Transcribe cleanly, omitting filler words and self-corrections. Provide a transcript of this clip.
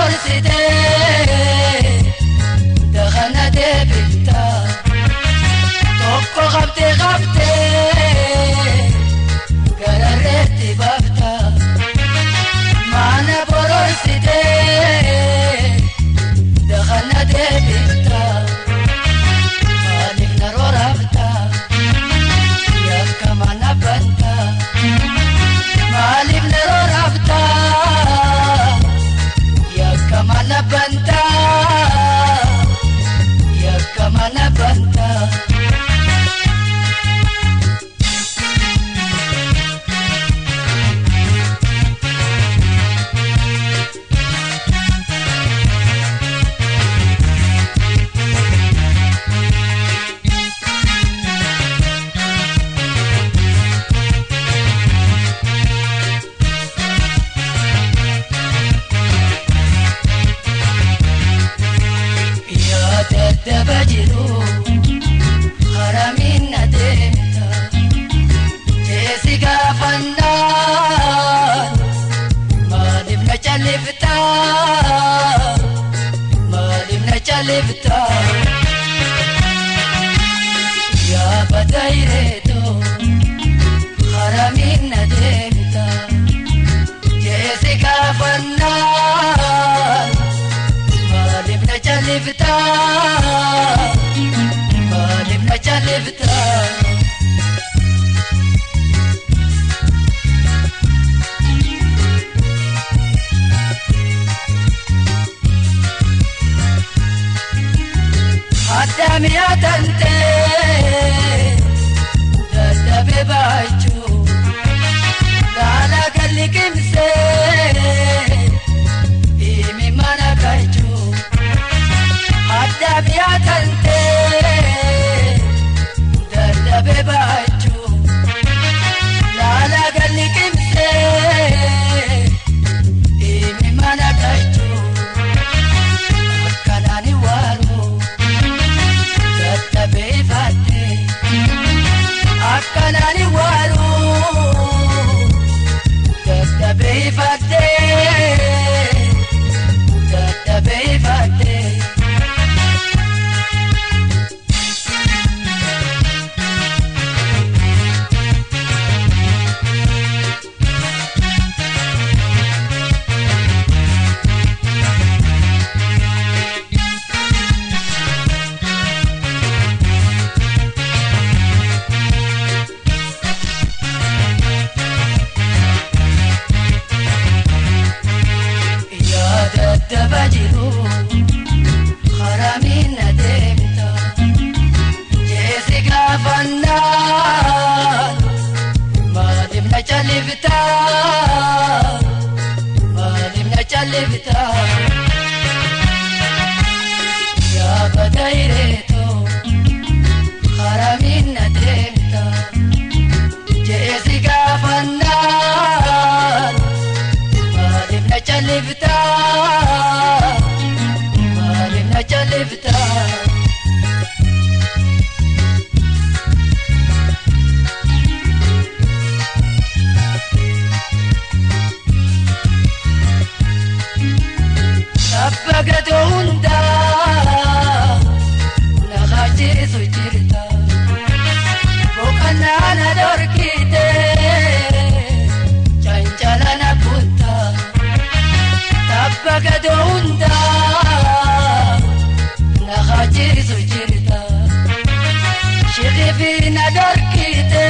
bororsite dakhana deebifta tokko qabde qabde gararreetti baafta mana bororsite dakhana deebifta maaliif na roorafta yakka mana banta maaliif na roorafta yakka mana banta yakka mana banta. Dabajiru haramin adeemta jeesi gaafannaan maaliif na callifta maaliif na callifta yaa badayreeto haramin adeemta jeesi gaafannaan maaliif na callifta maaliif na callifta. Addaamiyaa tantee dadhabee baachuu laala galli qimsee himi mana galchuu. Addaamiyaa tantee dadhabee baachuu laala galli qimsee himi mana galchuu akkanaan waaru dadhabee ifattee akkanaan waaru dadhabee ifattee dadhabee ifattee. Dabajiru haramin adeemta jeesi gaafannaan maaliif na callifta maaliif na callifta yaa badayreeto haramin adeemta jeesi gaafannaan maaliif na callifta maaliif na callifta. Tabba gadoo hundaa na haachisu jirta boqonnaa na dhorkite cancala na kutta. Tabba gadoo hundaa na haachisu jirta shirifi na dhorkite.